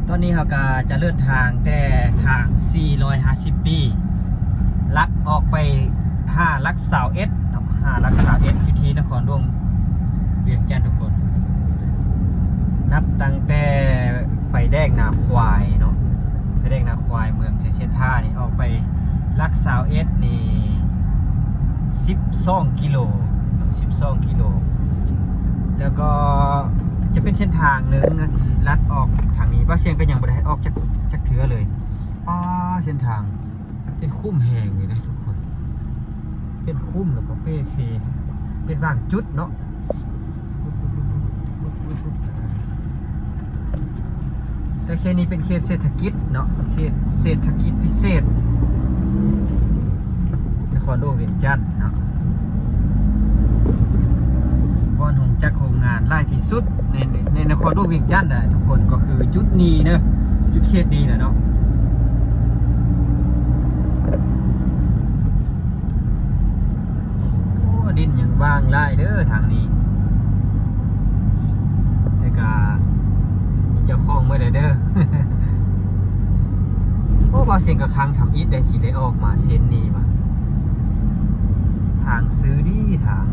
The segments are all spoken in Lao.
ຕອນນີ້ເຮົາກໍຈະເດີນທາງແຕ່ທາງສີ່ຮ້ອຍຫ້າສິບປີ ລັດອອກໄປຫາຫຼັກຊາວເອັດເນາະ ຫາຫຼັກຊາວເອັດ ຢູ່ທີ່ນະຄອນຫຼວງວຽງຈັນທຸກຄົນ. ນັບຕັ້ງແຕ່ໄຟແດງນາຄວາຍເນາະ ໄຟແດງນາຄວາຍ ເມືອງໄຊເສດຖານີ້ ອອກໄປຫຼັກຊາວເອັດນີ້ ສິບສອງກິໂລ ສິບສອງກິໂລ ແລ້ວກໍຈະເປັນເສັ້ນທາງໜຶ່ງທີ່ລັດອອກທາງນີ້. ບ່າວຊຽງກໍຍັງບໍ່ໄດ້ອອກຈັກ ຈັກເທື່ອເລີຍ. ປ້າ ເສັ້ນທາງເປັນຂຸມແຮງນີ້ນະທຸກຄົນ ເປັນຂຸມ ແລ້ວກໍເປ່ເພ ເປັນບາງຈຸດເນາະ. ແຕ່ເຂດນີ້ເປັນເຂດເສດຖະກິດເນາະ ເຂດເສດຖະກິດພິເສດ ນະຄອນຫຼວງວຽງຈັນເນາະ ບ່ອນໂຮງຈັກໂຮງງານຫຼາຍທີ່ສຸດໃນ ໃນນະຄອນຫຼວງວຽງຈັນນະທຸກຄົນ ກໍຄືຈຸດນີ້ເນາະ ຈຸດເຂດນີ້ແຫຼະເນາະ. ໂອ້ ດິນຍັງຫວ່າງຫຼາຍເດີທາງນີ້ ແຕ່ກະມີເຈົ້າຂອງເບິດແລ້ວເດີ. ໂອ້ ບ່າວຊຽງກໍຄັງທຳອິດໄດ້ທີ່ໄດ້ອອກມາເສັ້ນນີ້ວ່າ ທາງຊື່ດີທາງ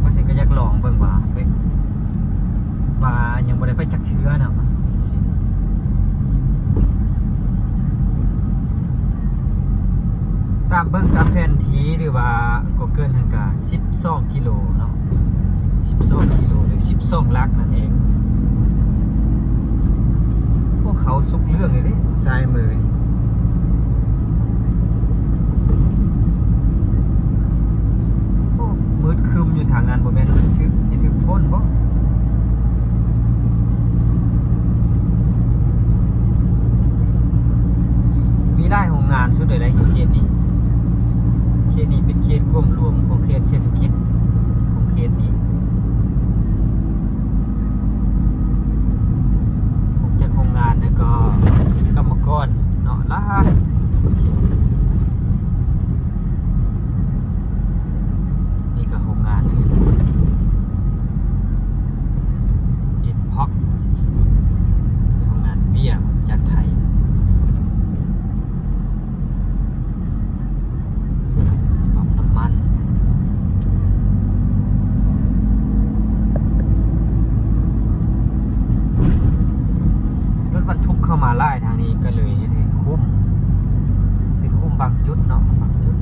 ບ່າວຊຽງກໍຢາກລອງເບິ່ງວ່າ ເອີຍ ວ່າຍັງບໍ່ໄດ້ໄປຈັກເທື່ອນະ. ຕາມເບິ່ງຕາມແຜນທີ່ ຫຼືວ່າ Google ຫັ້ນກະສິບສອງກິໂລເນາະ ສິບສອງກິໂລ ຫຼືສິບສອງຫຼັກນັ້ນເອງ. ພວກເຂົາສຸກເລື່ອງເລີຍເດ້ ຊ້າຍມືນີ້. ໂອ້ ມືດຄຶ້ມຢູ່ທາງນັ້ນ ບໍ່ແມ່ນຖືກ ຊິຖືກຝົນບໍ່? ມີຫຼາຍໂຮງງານສຸດເລີຍໃນເຂດນີ້. ເຂດນີ້ເປັນເຂດກວມລວມຂອງເຂດເສດຖະກິດຂອງເຂດນີ້. ອອກຈາກໂຮງງານແລ້ວກໍກຳມະກອນເນາະ ຫຼາຍ. ນີ້ກໍໂຮງງານ Inpox ເປັນໂຮງງານເບຍຈາກໄທ. ປ້ຳນ້ຳມັນ ລົດບັນທຸກເຂົ້າມາຫຼາຍທາງນີ້ ກໍເລີຍເຮັດໃຫ້ຂຸມ ເປັນຂຸມບາງຈຸດເນາະ ບາງຈຸດ.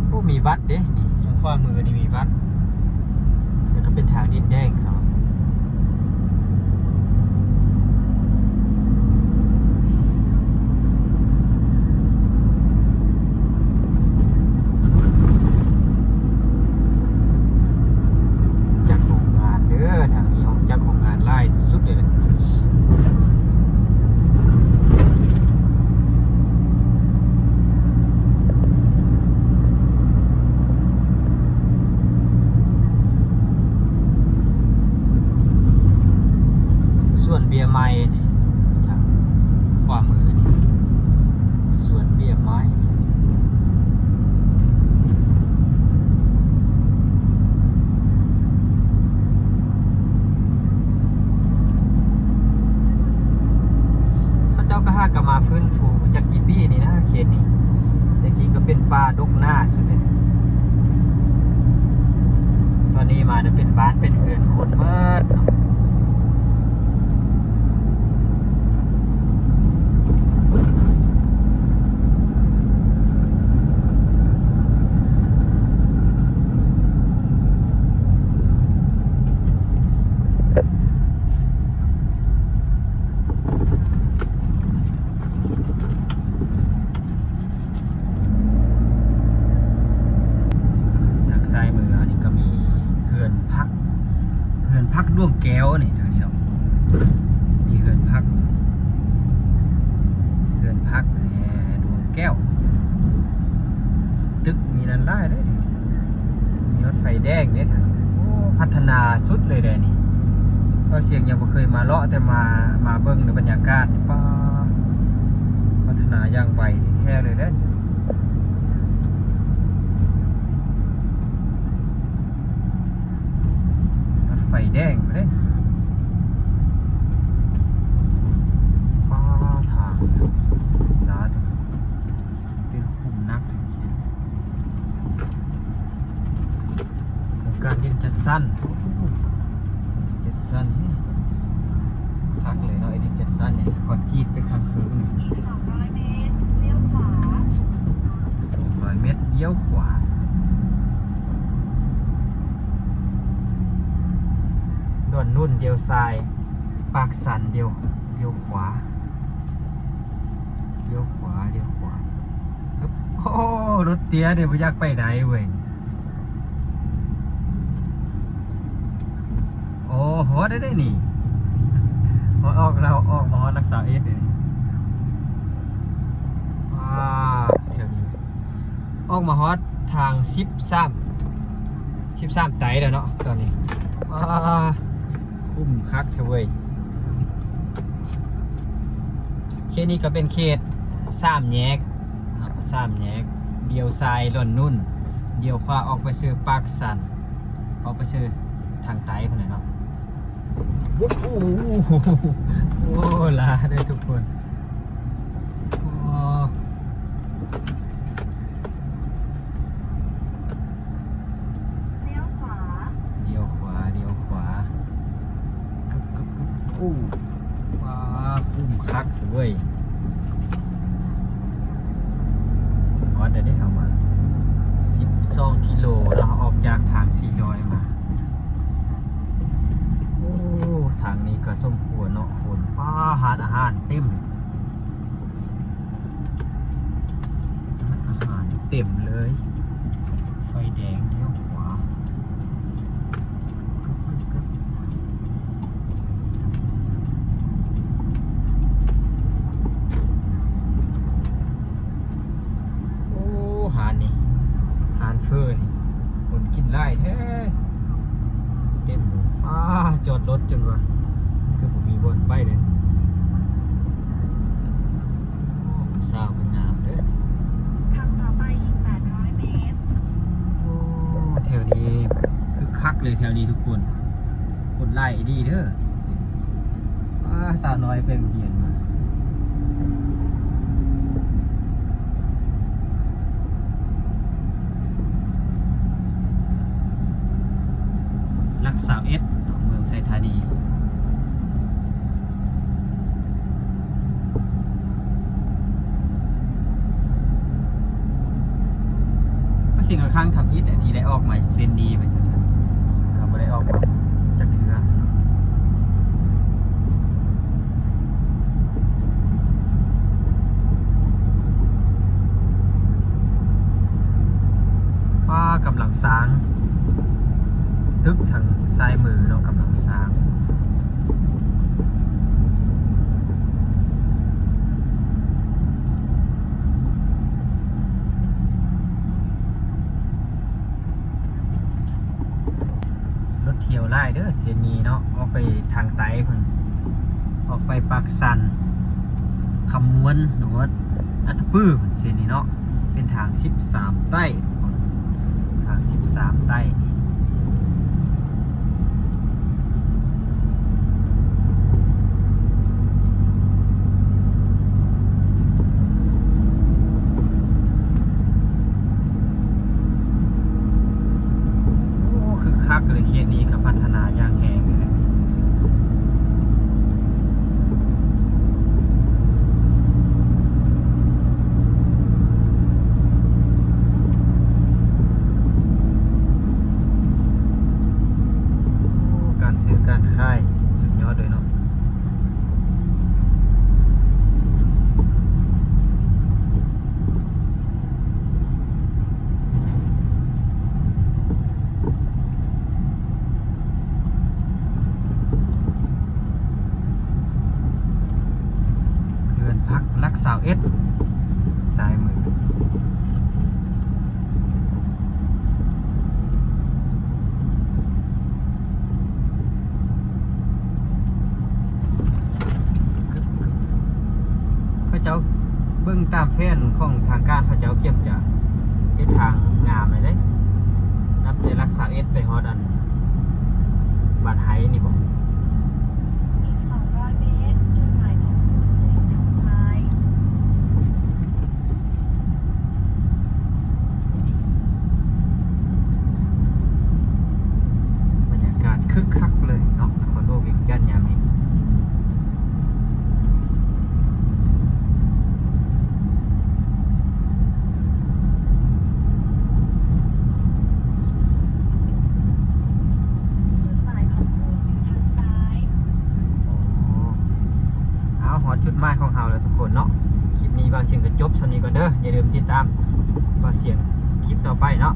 ໂອ້ ມີວັດເດ້ ນີ້ ທາງຂວາມືນີ້ມີວັດ ແລ້ວກໍເປັນທາງດິນແດງເຂົາ. ຈັກໂຮງງານເດີ ທາງນີ້ຮອດຈັກໂຮງງານຫຼາຍສຸດເລີຍແຫຼະ. ສວນເບ້ຍໄມ້ນີ້ ທາງຂວາມືນີ້ ສວນເບ້ຍໄມ້. ເຂົາເຈົ້າກໍຫາກໍມາຟື້ນຟູຈັກກີ່ປີນີ້ນະ ເຂດນີ້ ແຕ່ກີ້ກໍເປັນປ່າດົກໜາສຸດເລີຍ. ຕອນນີ້ມາຈະເປັນບ້ານເປັນເຮືອນຄົນເໝິດເນາະ. ທາງຊ້າຍມືເຮົານີ້ກໍມີເຮືອນພັກ ເຮືອນພັກດວງແກ້ວນີ້ ທາງນີ້ເນາະ ມີເຮືອນພັກ ເຮືອນພັກ ແມ່ ດວງແກ້ວ ຕຶກມີນັ້ນຫຼາຍເດ້ ມີຮອດໄຟແດງເດ້ ໂອ້ ພັດທະນາສຸດເລີຍແດນີ້. ເພາະສຽງຍັງບໍ່ເຄີຍມາເລາະ ແຕ່ມາ ມາເບິ່ງໃນບັນຍາກາດ ປ້າ ພັດທະນາ ຢ່າງໄວແທ້ໆເລີຍເດ້. ໄຟແດງເດ້. ປ້າ ທາງລາດ ເປັນຂຸມໜັກ ໂຄງການດິນຈັດສັນ. ໂອ້ ດິນຈັດສັນນີ້ຄັກເລີຍເນາະ, ດິນຈັດສັນນີ້ ຄອນກຣີດໄປຂ້າງເທິງນີ້. ອີກສອງຮ້ອຍເມດ ລ້ຽວຂວາ. ສອງຮ້ອຍເມດ ລ້ຽວຂວາ. ດອນນຸ່ນ ລ້ຽວຊ້າຍ. ປາກຊັນ ລ້ຽວ ລ້ຽວຂວາ. ລ້ຽວຂວາ ລ້ຽວຂວາ. ໂອ້ ລົດເຕຍເດ້ ບໍ່ຢາກໄປໃດເວີຍ. ໂອ້ ຮອດແລ້ວເດ້ນີ້. ຮອດ ອອກແລ້ວ ອອກມາຮອດຫຼັກຊາວເອັດເດ້ນີ້. ວ້າ ແຖວນີ້ ອອກມາຮອດທາງສິບສາມ ສິບສາມໃຕ້ແລ້ວເນາະຕອນນີ້. ວ້າ ຄຸ້ມຄັກແທ້ເວີຍ. ເຂດນີ້ກໍເປັນເຂດສາມແຍກເນາະ, ສາມແຍກ. ລ້ຽວຊ້າຍດອນນຸ່ນ, ລ້ຽວຂວາອອກໄປເຊີປາກຊັນ, ອອກໄປເຊີທາງໃຕ້ພຸ້ນແຫຼະເນາະ. ໂອ້ໂຫ ໂອ້ ຫຼາເດີທຸກຄົນ. ໂອ້ ລ້ຽວຂວາ ລ້ຽວຂວາ ລ້ຽວຂວາ. ກຶບ ກຶບ ກຶບ. ໂອ້ ວ້າ ຄຸ້ມຄັກເວີຍ. ຮອດແລ້ວເດ້ ເຮົາມາສິບສອງກິໂລເນາະ, ເຮົາອອກຈາກທາງສີ່ຮ້ອຍມາ. ໂອ້ ທາງນີ້ກໍສົມຄວນເນາະ ຄົນ. ປ້າ ຮ້ານອາຫານເຕັມ. ຮ້ານອາຫານເຕັມເລີຍ. ໄຟແດງ ລ້ຽວຂວາ. ໂອ້ ຮ້ານນີ້ ຮ້ານເຝີນີ້ ຄົນກິນຫຼາຍແທ້. ເຕັມເລີຍ. ອ້າ ຈອດລົດຈົນວ່າ ຄືບໍ່ມີບ່ອນໄປເລີຍ. ໂອ້ ຜູ້ສາວກໍງາມເດີ. ຂັບต่อไปอีกแปดร้อยเมตร. ໂອ້ ແຖວນີ້ຄຶກຄັກເລີຍ ແຖວນີ້ທຸກຄົນ. ຄົນຫຼາຍອີ່ຫຼີເດີ. ອ້າ ສາວນ້ອຍໄປໂຮງຮຽນມາ. ຫຼັກຊາວເອັດ ເມືອງໄຊທານີ. ກໍຊິຂ້ອນຂ້າງທຳອິດແຫຼະ ທີ່ໄດ້ອອກມາເສັ້ນນີ້ ວ່າຊັ້ນຊະ, ກໍບໍ່ໄດ້ອອກມາຈັກເທື່ອ. ປ້າ ກຳລັງສ້າງຕຶກທາງຊ້າຍມືເນາະ, ກຳລັງສ້າງ. ລົດທ່ຽວຫຼາຍເດີເສັ້ນນີ້ເນາະ, ອອກໄປທາງໃຕ້ພຸ້ນ, ອອກໄປປາກຊັນ, ຄຳມ່ວນ ແລ້ວກໍອັດຕະປື ເສັ້ນນີ້ເນາະ. ເປັນທາງສິບສາມໃຕ້ ທາງສິບສາມໃຕ້. ໂອ້ ຄຶກຄັກເລີຍ, ເຂດນີ້ກໍພັດທະນາຢ່າງແຮງເລີຍ. ໂອ້ ການຊື້ການຂາຍສຸດຍອດເລີຍເນາະ. ເຮືອນພັກຫຼັກຊາວເອັດ ຊ້າຍມື. ເຂົາເຈົ້າ ເບິ່ງຕາມແຜນຂອງທາງການ ເຂົາເຈົ້າກຽມຈະເຮັດທາງງາມແລ້ວເດ້ ນັບແຕ່ຫຼັກຊາວເອັດໄປຮອດອັນບ້ານໄຮນີ້ບໍ? ອີກສອງຮ້ອຍເມດ ຈຸດໝາຍຂອງຄຸນຈະຢູ່ທາງຊ້າຍ. ບັນຍາກາດຄຶກຄັກເລີຍເນາະ ນະຄອນຫຼວງວຽງຈັນຍາມນີ້. ຈຸດໝາຍຂອງຄຸນຢູ່ທາງຊ້າຍ. ອໍ ເອົາ ຮອດຈຸດໝາຍຂອງເຮົາແລ້ວທຸກຄົນເນາະ. ຄລິບນີ້ບ່າວສຽງກໍຈົບສ່ຳນີ້ກ່ອນເດີ. ຢ່າລືມຕິດຕາມບ່າວສຽງຄລິບຕໍ່ໄປເນາະ.